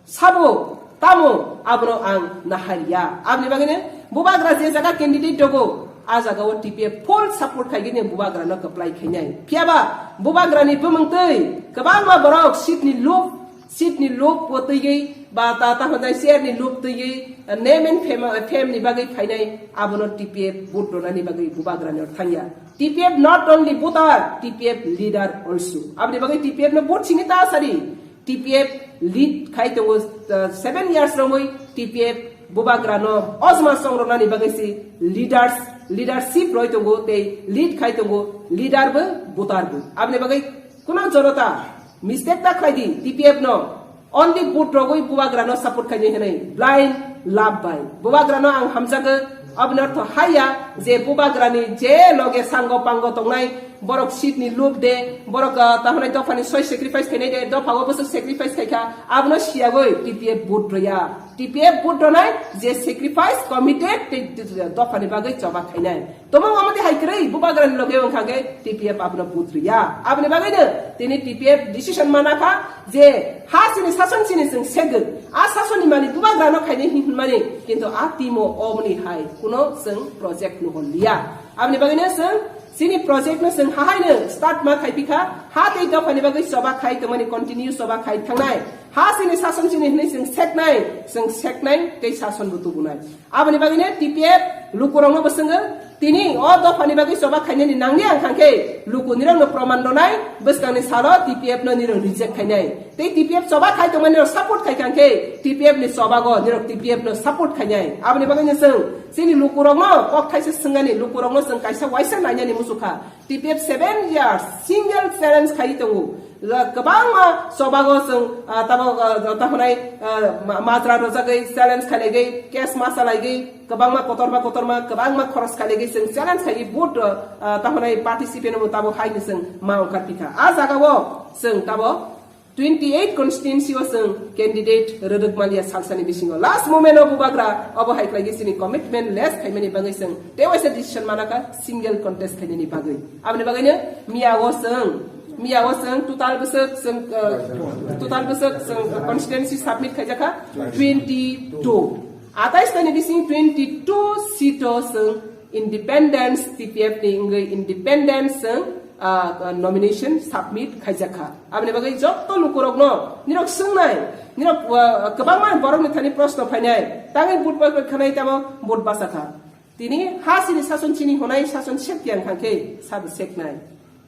sabo tamo abono ang nahariya. Aboni bagwino bubagra je jaga candidate dogo, a jagao T P F full support khaigini bubagrano kwplai khainai. Phiya ba bubagrani bumung twi kwbangma borok seat ni lob, seat ni lob bo twiwi ba ta, ta hwnjai chair ni lob twiwi, name and fame, fame ni bagwi phainai, abono T P F vote ronani bagwi bubagrani thangya. T P F not only voter, T P F leader also. Aboni bagwi T P F no vote sini ta sari. T P F lead khai tongo, uh, seven years romwi T P F bubagra no ojma songroknani bagwi si leaders, leadership roi tongo tei lead khai tongo leader bo voter bo. Aboni bagwi kuno jonota mistake ta khlai di T P F no. Only vote rogwi bubagrano support khainai hwnwi blind love bai. Bubagrano ang hamjago, aboni ortho haiya je bubagrani je loge sango pango tongnai, borok seat ni lob de, borok, ah, tahonai dophani soi sacrifice khainai de, dopha o bwswk sacrifice khaikha, abono siyagwi T P F vote rwya. T P F vote rwnai je sacrifice committed tei dophani bagwi choba khainai. Tamo omo tei hai kwrwi bubagrani loge wngkha khe T P F abono vote rwya. Aboni bagwino tini T P F decision mana kha je ha chini sason chini chwng segwi. A sasonni malik bubagrano khainai hin hwnmani, kintu a timo omoni hai kuno chwng project nuhor liya. Aboni bagwino chwng chini project no chwng hahaino start ma khai pikha, ha tei dophani bagwi choba khai tongmani continue choba khai thangnai. Ha chini sason chini hwnwi chwng seknai, chwng seknai tei sason bo tubunai. Aboni bagwino T P F lukurokno bo swngwi, tini o dophani bagwi choba khainani nangya wngkha khe luku nirokno proman rwnai, bwskangni salo T P F no nirok reject khainai. Tei T P F choba khai tongmani nirok support khai kha khe T P F ni chobago nirok T P F no support khainai. Aboni bagwino chwng Chini lukurokno kok thaisa swngani, lukurokno chwng kaisa waisa nainani muchukha. T P F seven years single challenge khai tongo. La-, kwbangma chobago chwng, ah, tabo, ah, tamo nai, ah, ma-, majra rojagwi challenge khailaigwi, case ma chalaigwi, kwbangma kotorma kotorma, kwbangma khoros khailaigwi chwng challenge khaiwi vote, ah, tamo nai participant bo tabo haini chwng ma ongkar pikha. A jagao chwng tabo twenty eight constituency o chwng candidate rwrwk maliya salsani bisingo. Last moment o bubagra obo hai khlaigwi chini commitment less khaimani bagwi chwng tei waisa decision manakha single contest khainani bagwi. Aboni bagwino miya o chwng, miya o chwng total bwswk chwng, uh, total bwswk chwng constituency submit khaijakha twenty two. Atais tani bising twenty two seat o chwng independence T P F ni wngwi independence chwng, ah, nomination submit khaijakha. Aboni bagwi jotto lukurokno nirok swngnai, nirok, ah, kwbangma borokni thani proshno phainai, tangwi vote basa khanai tamo vote basa kha. Tini ha chini sason chini honai sason sek yang khangkhe sabo seknai.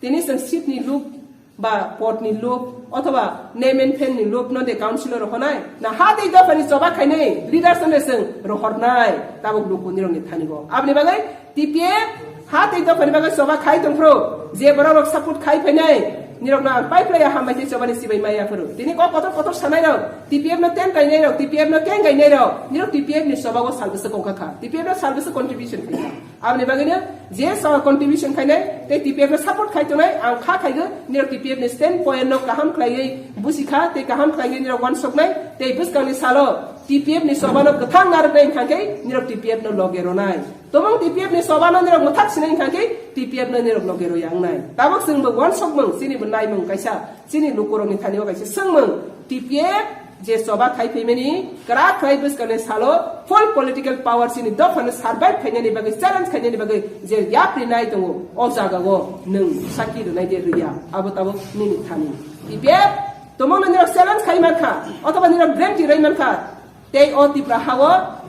Tini chwng seat ni luk ba pod ni luk othoba name and fame ni luk no de councilor honai na ha tei dopha ni choba khainai leaders no de chwng rohornai tabuk luku nirok ni thani go. Aboni bagwi T P F ha tei dopha ni bagwi choba khai tongphro je borok rok support khai phainai nirok no ang pai phlai ya hambai tei choba ni sibai maya phuru. Tini kok kotor kotor sanai rok T P F no ten kainai rok T P F no keng kainai rok nirok T P F ni choba go sal bwswk kongkha kha. T P F no sal bwswk contribution khai kha. Aboni bagwino je so contribution khainai tei T P F no support khai tongnai ang kha khaigo nirok T P F ni stand point no kaham khlaiwi busi kha tei kaham khlaiwi nirok wansoknai tei bwskangni salo T P F ni choba no kwthang narwknai wngkha khe nirok T P F no loge ronai. Tobong T P F ni choba no nirok mwthak sinai wngkha khe T P F no nirok loge roya wngnai. Tabok chwng bo wansokmung chini bo naimung kaisa chini lukurokni thani o kaisa swngmung T P F je choba khai phaimani kwrak khlai bwskangni salo full political power chini dophano survive khainani bagwi challenge khainani bagwi je yapri nai tongo o jagao nwng saki rwnai de rwya abo tabok nini thani. T P F tomongno nirok challenge khai mankha othoba nirok guarantee rwi mankha tei o Tipra hao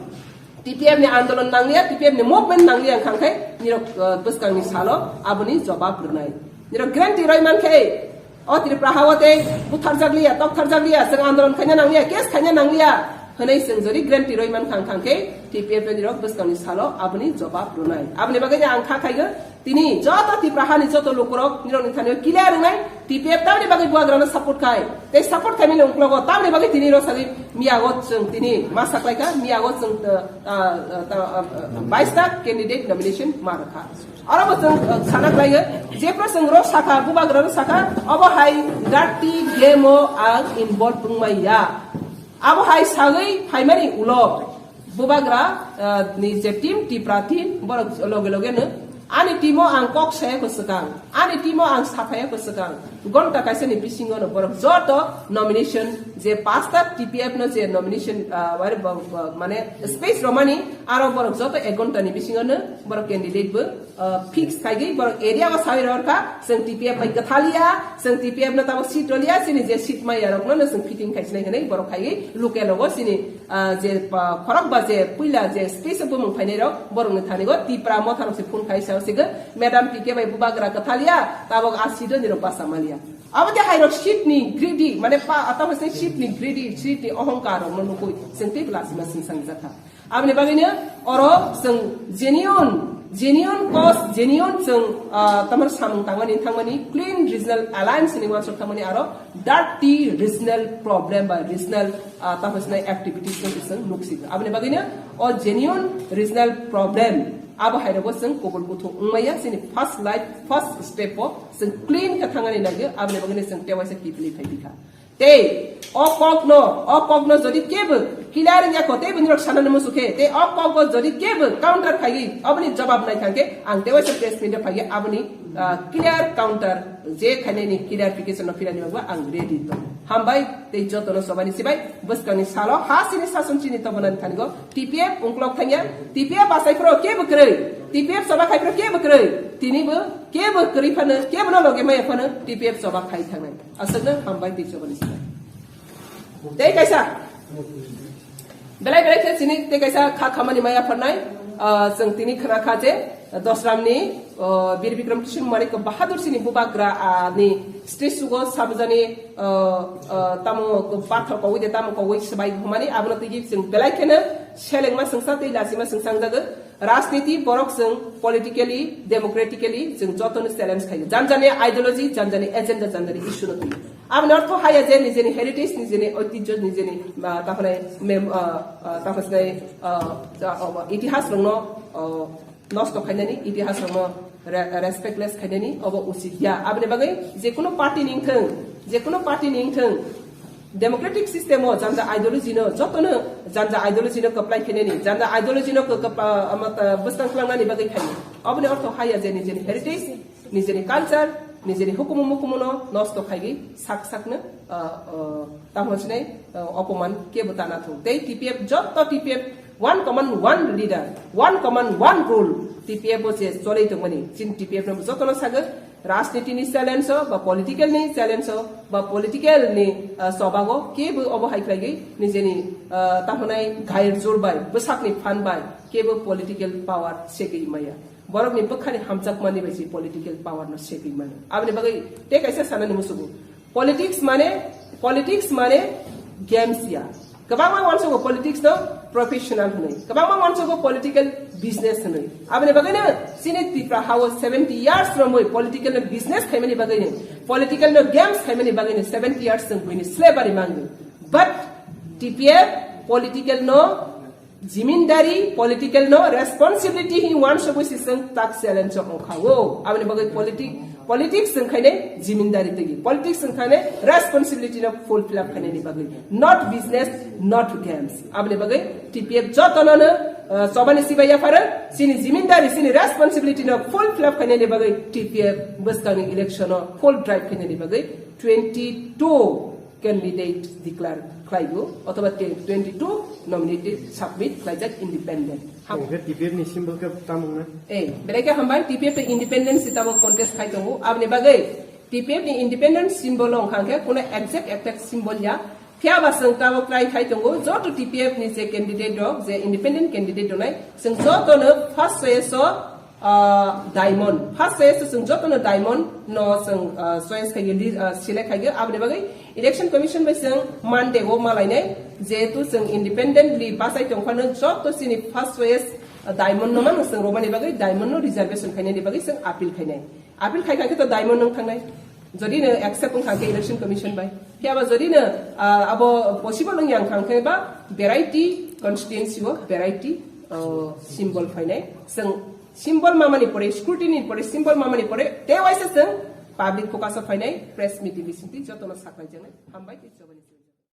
T P F ni andolon nangliya, T P F ni movement nangliya wngkha khe nirok, uh, bwskangni salo aboni jobab rwnai. Nirok guarantee roi mankhe o Tripura hao tei butharjakliya, toktharjakliya, chwng andolon khaina nangliya, case khaina nangliya hwnwi chwng jodi guarantee roi mankha wngkha khe T P F ni nirok bwskangni salo aboni jobab rwnai. Aboni bagwi ang kha khaigo tini joto Tripura hani joto lukurok nirokni thani o clear wngnai. T P F tamni bagwi buagrano support khai, tei support khaimani uklogo tamni bagwi tini rw sagwi miyago chwng tini ma saklaikha, miyago chwng, uh, uh, uh, uh, uh, bais ta candidate nomination ma rwkha. Oro bo chwng, uh, sana khlaiyo, jephru chwng rw sakha, bubagrano sakha, obo hai dirty game o ang involve wngmaya. Abo hai sagwi phaimani ulo bubagra, ah, ni je team, Tipra team, borok loge loge no ani team o ang kok saya ko swkang, ani team o ang saphaya ko swkang, gonta kaisa ni bisingo no borok joto nomination je pasta T P F no je nomination, ah, wari bo-, bo-, mane space romani aro borok joto ek gonta ni bisingo no borok candidate bo uh, fix khaigwi borok area o sawi rw kha, chwng T P F bai kwthaliya, chwng T P F no tamo seat rwliya, chini je seat maya rokno no chwng fitting khai sinai hwnwi borok khaigwi local rogo chini, uh, je, uh, khorok ba je puila je space o bumung phainai rok borok ni thani go Tipra motha rok se phone khai sao sigo, madam P K bai bubagra kwthaliya, tabok a seat o nirok basa maliya. Abo de hai rok seat ni greedy, mane pa, tamo se seat ni greedy, seat ni ohongkar rok no nugwi chwng tei bwla sima sing sang jakha. Aboni bagwino oro chwng genuine, genuine cause, genuine chwng, ah, tamar samung tangmani thangmani clean regional alliance ni wansuk thangmani aro dirty regional problem ba regional, ah, tamo sinai activities no chwng nuksik. Aboni bagwino o genuine regional problem abo hai rogo chwng kubul buthu wngmaya chini first life, first step o chwng clean khe thangani nangyo. Aboni bagwino chwng tewaisa kipili phai bikha. Tei o kokno, o kokno jodi kebo clear wngya kho, tei bini rok sanani musu khe, tei o kokno jodi kebo counter khaigwi, aboni jawab nai thang khe, ang tei waisa press meet o phaiwi aboni, ah, clear counter je khainani clarification no philani bagwi ang ready tong. Hambai tei jotono sobani sibai bwskangni salo ha sini sason chini tobonani thani go T P F ungklok thangya, T P F asai phro kebo kwrwi, T P F soba khai phro kebo kwrwi, tini bo kebo kwrwi phano, kebo no loge maya phano T P F soba khai thangnai. Aswkno hambai tei chobani swnai. Tei kaisa. Belai belai khe chini tei kaisa kha khamani maya phornai. Ah, chwng tini khna kha je, ah, Dosramni, ah, Bir Bikram Kishore Manik Bahadur sini bubagra, ah, ni stage sugo sabjani, ah, ah, tamo pathor kogwi de tamo kogwi swbai humani abono tigi chwng belai kheno selengma swngsa tei lasima swngsa wngjago. Rajniti borok chwng politically, democratically chwng jotono challenge khaio. Janjani ideology, janjani agenda, janjani issue no twi. Aboni ortho haya je nijeni heritage, nijeni oitijjo, nijeni, ah, takhwnai mem-, ah, ah, takhwnai, ah, ja-, oh, itihas rokno, oh, nosto khainani, itihas rokno re-, respectless khainani, obo usit ya. Aboni bagwi je kuno party ni wngthwng, je kuno party ni wngthwng, democratic system o janja ideology no jotono janja ideology no kwplai khainani, janja ideology no kw-, kw-, ah, ama ta-, bwskang klangnani bagwi khaio. Aboni ortho haya je nijeni heritage, nijeni culture, nijeni hukumu mukumu no nosto khaigwi sak sakno, ah, ah, tamo sinai, ah, opoman kebo tana thung. Tei T P F, joto T P F, one command, one leader, one command, one rule, T P F o je cholai tongmani, chin T P F no jotono sagwi, rajniti ni challenge o, ba political ni challenge o, ba political ni, ah, sobago kebo obo hai khlaigwi nijeni, ah, tahonai gair jur bai, bwsakni phan bai kebo political power segwi maya. Borokni bwkhani hamjakmani bai se political power no segwi mano. Aboni bagwi tei kaisa sanani musugo. Politics mane, politics mane games ya. Kwbangma uansugo politics no professional hwnwi. Kwbangma uansugo political business hwnwi. Aboni bagwino chini Tripura hao seventy years romwi political no business khaimani bagwino, political no games khaimani bagwino seventy years chwng buini slavery mangwi. But T P F political no jimindari, political no responsibility hi uansugwi si chwng tak challenge o wngkha o. Aboni bagwi politic-, politics chwng khaine jimindari tigi. Politics chwng khaine responsibility no fulfill up khainani bagwi. Not business, not games. Aboni bagwi T P F jotono no, uh, chobani sibai yapharo, chini jimindari, chini responsibility no fulfill up khainani bagwi T P F bwskangni election o full drive khainani bagwi twenty two candidate declare khlaigo, othoba te-, twenty two nominated submit khlaijak independent. Ham- Hwnkhe T P F ni symbol khe tamo wngna? Eh, belai khe hambai, T P F tei independent se tamo contest khai tongo. Aboni bagwi T P F ni independent symbol wngkha khe kuno exact exact symbol ya. Phiya ba chwng tamo try khai tongo, joto T P F ni je candidate rok, je independent candidate rok nai, chwng jotono first choice o ah, diamond. First choice chwng jotono diamond no chwng, ah, choice khaigwi, li-, ah, select khaigwi. Aboni bagwi Election Commission bai chwng Monday o malainai, jehetu chwng independently bachai tongphano joto chini first choice, ah, diamond no mano chwng romani bagwi diamond no reservation khainani bagwi chwng appeal khainai. Appeal khai khai khe to diamond no thangnai. Jodi no accept wngkha khe Election Commission bai. Phiya ba jodi no, ah, abo possible wngya wngkha khe ba variety constituency o variety, ah, symbol phainai. Chwng symbol mamani pore, scrutiny ni pore, symbol mamani pore, tei waisa chwng public focus o phainai, press meeting bisingtwi jotono saklaijaknai. Hambai tei chobani.